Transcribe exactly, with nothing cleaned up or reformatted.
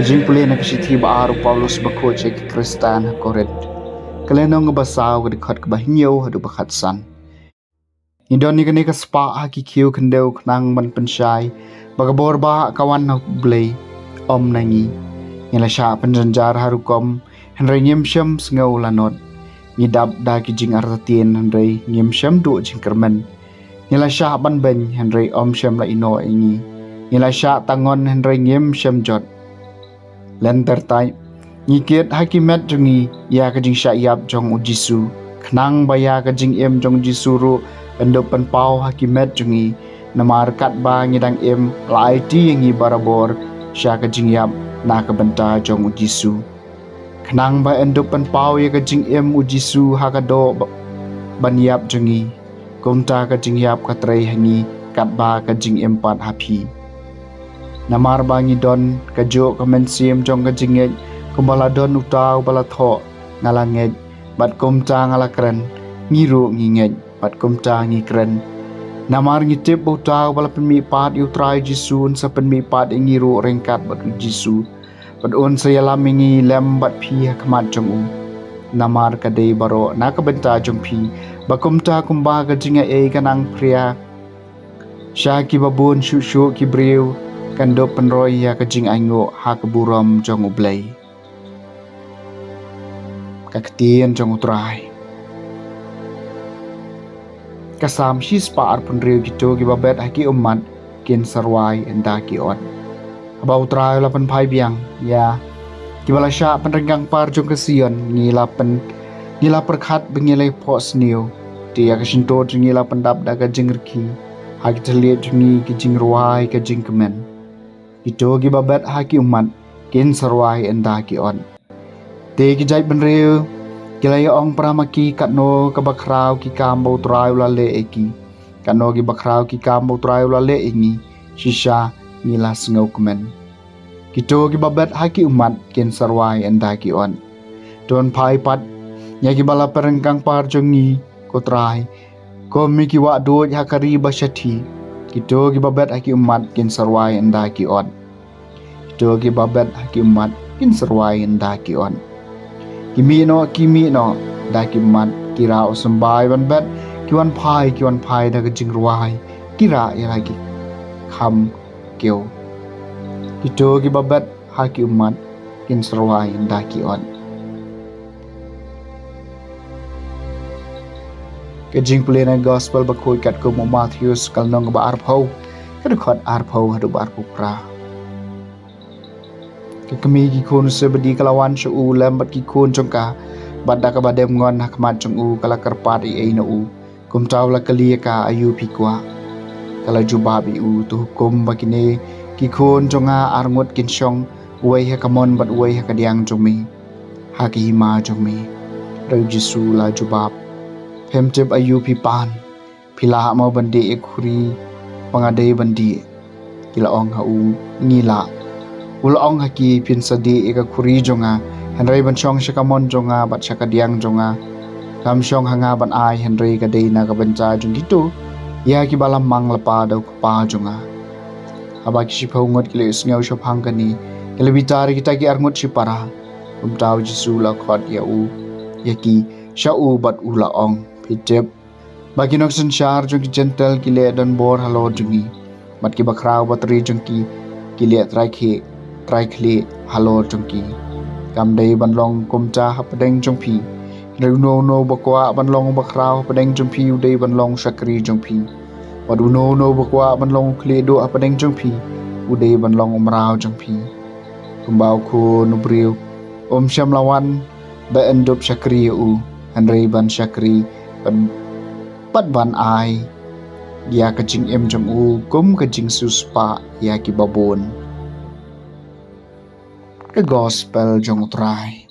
Jingpule na ka shithi ba ar u Paulus bakhuid sha ki Khristan ha Korinth. Ka lynnong ba saw, ka dkhot kaba hynñiew haduh ba khatsan. Ngi don ïa kane ka spah ha ki khiew khyndew khnang ban pynshai ba ka bor ba ka wan na U Blei, ym na ngi. Ngi la shah pynjynjar ha rukom, hynrei ngim shym sngew lanot. Ngi dap da ki jingartatien, hynrei ngim shym duh jingkyrmen. Ngi la shah ban beiñ, hynrei ym shym la ïehnoh ïa ngi. Ngi la shah tangon, hynrei ngim shym jot. Lynter tai, ngi kit ha ki met jong ngi ïa ka jingshah ïap jong U Jisu, khnang ba ïa ka jingim jong U Jisu ruh yn dup pynpaw ha ki met jong ngi. Namar katba ngi dang im, la aiti ïa ngi barabor sha ka jingïap na ka bynta jong U Jisu, khnang ba yn dup pynpaw ïa ka jingim U Jisu ha ka doh ba-, ban ïap jong ngi. Kumta ka jingïap ka trei ha ngi, katba ka jingim pat ha phi. Namar ba ngi don kajuh ka mynsiem jong ka jingngeit, kumba la don uta uba la thoh, nga la ngeit, bad kumta nga la kren, ngi ruh ngi ngeit, bad kumta ngi kren. Namar ngi tip ba uta uba la pynmihpat ïa U Trai Jisu un sa pynmihpat ïa ngi ruh ryngkat bad U Jisu, bad un sa ïalam ïa ngi lem bad phi ha khmat jong u. Namar ka dei baroh na ka bynta jong phi, ba kumta kumba ka jingaiei ka nang phria sha kiba bun shuh shuh ki briew, kan dup pynroi ïa ka jingainguh ha ka burom jong U Blei. Ka ktien jong U Trai. Ka Salm shispah arphew hynriew. Kito kiba bet ha ki ummat kin sa rwai ynda ki ot. Haba U Trai u la pynphai biang ïa kiba la shah pynryngkang par jong ka Sion, ngi la pyn-, ngi la pyrkhat ba ngi la ïaphohsniew. Te ïa ka shyntur jong ngi la pyndap da ka jingrkhie, ha ki thylliej jong ngi ki jingrwai ka jingkmen. Kito kiba bet ha ki ummat kin sa rwai ynda ki ot. Te ki jaitbynriew ki la ïa ong para ma ki, katno kaba khraw ki kam ba U Trai u la leh ïa ki. Katno kiba khraw ki kam ba U Trai u la leh ïa ngi, shisha ngi la sngewkmen. Kito kiba bet ha ki ummat kin sa rwai ynda ki ot. To phai pat ïa kiba la pynryngkang par jong ngi, ko Trai, kum ïa ki wah duid ha ka ri ba shathie. Kito kiba bet ha ki ummat kin sa rwai ynda ki ot. Kito kiba bet ha ki ummat kin sa rwai ynda ki ot. Ki mih noh, ki mih noh da ki ummat, ki rah u symbai ban bet, ki wan phai, ki wan phai da ka jingrwai, ki rah ïa la ki kham kiew. Kito kiba bet ha ki ummat kin sa rwai ynda ki ot. Ka jingpule na Gospel bakhuid katkum u Mathaios, ka lynnong ba arphew, ka dkhot arphew haduh ba arphew phra. Ka kmie ki khun u Sebedi ka la wan sha u lem bad ki khun jong ka, bad da kaba dem ngon ha khmat jong u, ka la kyrpad ei ei na u. Kumta u la kylli ïa ka, aïu phi kwah? Ka la jubab ïa u, to hukum ba kine ki khun jong nga arngut kin shong, uwei ha ka mon bad uwei ha ka diang jong me, ha ka hima jong me. Hynrei u Jisu u la jubab, phim tip aïu phi pan. Phi lah mo ban dih ïa ka khuri ba nga dei ban dih? Ki la ong ha u, ngi lah. U la ong ha ki, phin sa dih ïa ka khuri jong nga, hynrei ban shong sha ka mon jong nga bad sha ka diang jong nga. Kam shong ha nga ban ai, hynrei ka dei na ka bynta jong kito ïa kiba la mang lypa da u Kpa jong nga. Haba ki shiphew ngut ki la ïohsngew shaphang kane, ki la bitar ïa kita ki arngut shipara. Kumta u Jisu u la khot ïa u, ïa ki sha u bad u la ong, phi tip ba ki nongsynshar jong ki Jentil ki leh donbor halor jong ngi, bad kiba khraw batri jong ki, ki leh trai khlieh, trai khlieh halor jong ki. Kam dei ban long kumta hapdeng jong phi. Hynrei uno uno uba kwah ban long uba khraw hapdeng jong phi, u dei ban long u shakri jong phi. Bad uno uno uba kwah ban long u khlieh duh hapdeng jong phi, u dei ban long u mraw jong phi. Kumba u Khun u briew um shym la wan ba yn dup shakri ïa u, hynrei ban shakri, bad, bad ban ai ïa ka jingim jong u kum ka jingsiewspah ïa kiba bun. Ka Gospel jong u Trai.